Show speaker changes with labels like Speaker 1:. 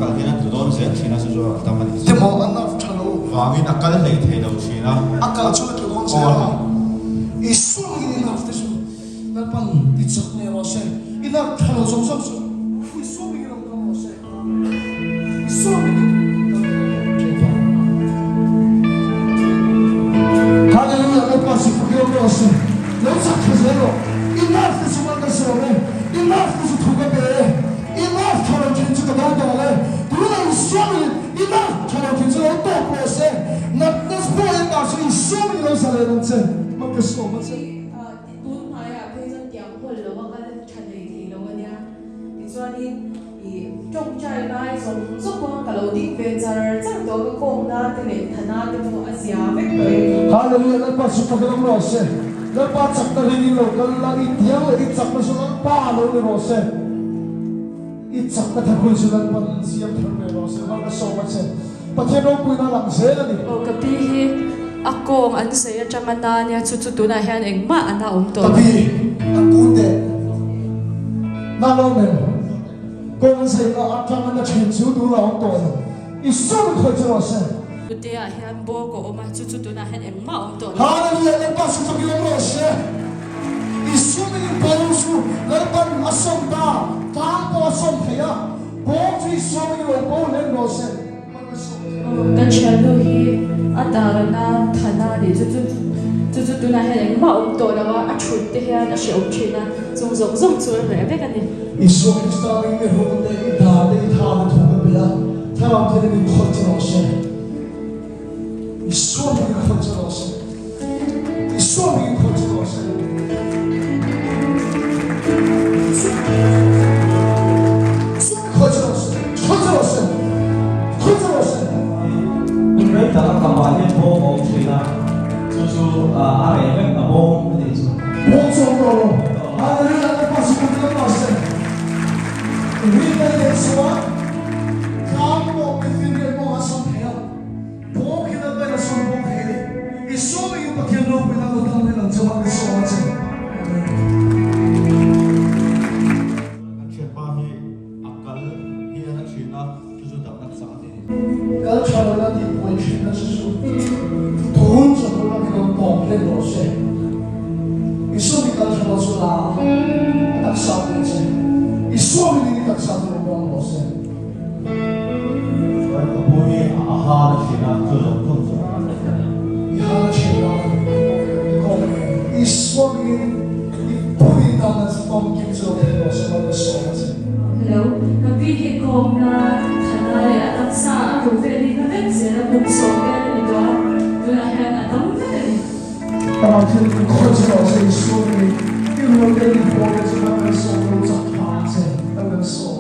Speaker 1: kal hian a tlu dawn zel thin a, chu chu a dam a nih chu.
Speaker 2: Te maw a nerve tha lo.
Speaker 1: Vangin a kal hlei thei lo thin a.
Speaker 2: A kal chu a tlu dawn zel a. I sawngin i nerve te chu Lalpan ti chak ngei rawh se. I nerve tha lo zawng zawng chu i sawngin i rawn kal rawh se. I sawngin i kal rawh se. Hallelujah Lalpa zikpui awm rawh se. Lo chak tha zel rawh. I nerve te chu mal ka sawm e. I nerve te chu thu ka pe e. I nerve tha lo thin chu ka do tawh e. Tunah i sawngin i nerve tha lo thin chu lo tawp rawh se. Natna pawh engah chu i sawngin lo za leh ang che. Mal ka sawm a che.
Speaker 3: Tun hmaiah phei chuan tiang hawl lo a kal tha hlei thei lo a nia. Tichuanin i tawngtai lai zawng zawng pawh ka lo ding ve char char tawh ka kawmna te leh thana te pawh a zia vek tawh e.
Speaker 2: Hallelujah Lalpa chu fak lam rawh se Lalpa chakna ring in lo kal la i tiang leh i chakna chu Lalpa lo ni rawh se i chakna thakhui chu Lalpan siam thar ve rawh se Hmar ka sawm a che Pathian ropuina a lang zel a ni.
Speaker 3: Aw ka pi hi a kawng an zei atanga na nia chu chu tunah hian engmah an a awm tawh
Speaker 2: Ka
Speaker 3: lo.
Speaker 2: pi a kun teh na lo men kawng an zei na atanga na thin chu tunah a awm tawh lo i sawi khawih chu rawh se.
Speaker 3: Hnute ah hian bawk a awm a chu chu tunah hian engmah a awm tawh lo.
Speaker 2: Hallelujah Lalpa chu fakin awm rawh se. I sum in bo chu Lalpan a sawm ta tlang pawh a sawm thei a. Bawm chu i sawm in lo bo hlen rawh se.
Speaker 3: Kan thiannu hi a darana thana a nih chu chu chu chu tunah hian engmah a awm tawh lo a, a thut te hian a hrehawm thin a, chung zawng zawng chu a reh vek a ni.
Speaker 2: Isua Krista ring i run te, i dar te, i tha te thu ka pe a, Thlarau thian in khawih che rawh se. Isua ring in khawih che rawh se. Isua ring in khawih che rawh se. Khawih che rawh se. Khawih che rawh se. Khawih che rawh se.
Speaker 4: Hun rei tak a kamah hian bawm a awm thin a, chu chu a reh vek a bawm a nih chu.
Speaker 2: Bawm chu awm tawh lo. Hallelujah Lalpa sikul lam rawh se. Rinna leh chuan tlang pawh mifiriat pawh a sawm thei a. Bawm hi Lalpa in a sawm bawk thei a ni. I sawm engin Pathian ropui nan lo dang hlel ang che mah ka sawm a che. Amen.
Speaker 1: Kan thianpa hi a kal hian a thin a, chu chu damna chang a ni.
Speaker 2: Kal tha lo la tih buai thin na chu chu tun chu tun ang hi rawn tawp hlel rawh se. I sawm i kal tha lo chu la a taksa pui che. I sawm in i taksa chu rawn dang rawh se.
Speaker 4: Chuan ka pu hi a hal a thin a, chu zawng zawng chu.
Speaker 2: I hal a thin a, i suamin i pui dan a famkim chu lo thei rawh se, Mal ka sawm a che.
Speaker 3: Hello, ka pi hi kawmna thana leh a taksa a ruh vel hi na vek zel a, kum sawm vel a ni tawh a, tunah hian a dam vek a ni.
Speaker 2: Amah thil in khawi chu rawh se, i suamin i rual te i pawl te chu kan kan sawm lo chak tha ang che, kan kan sawm.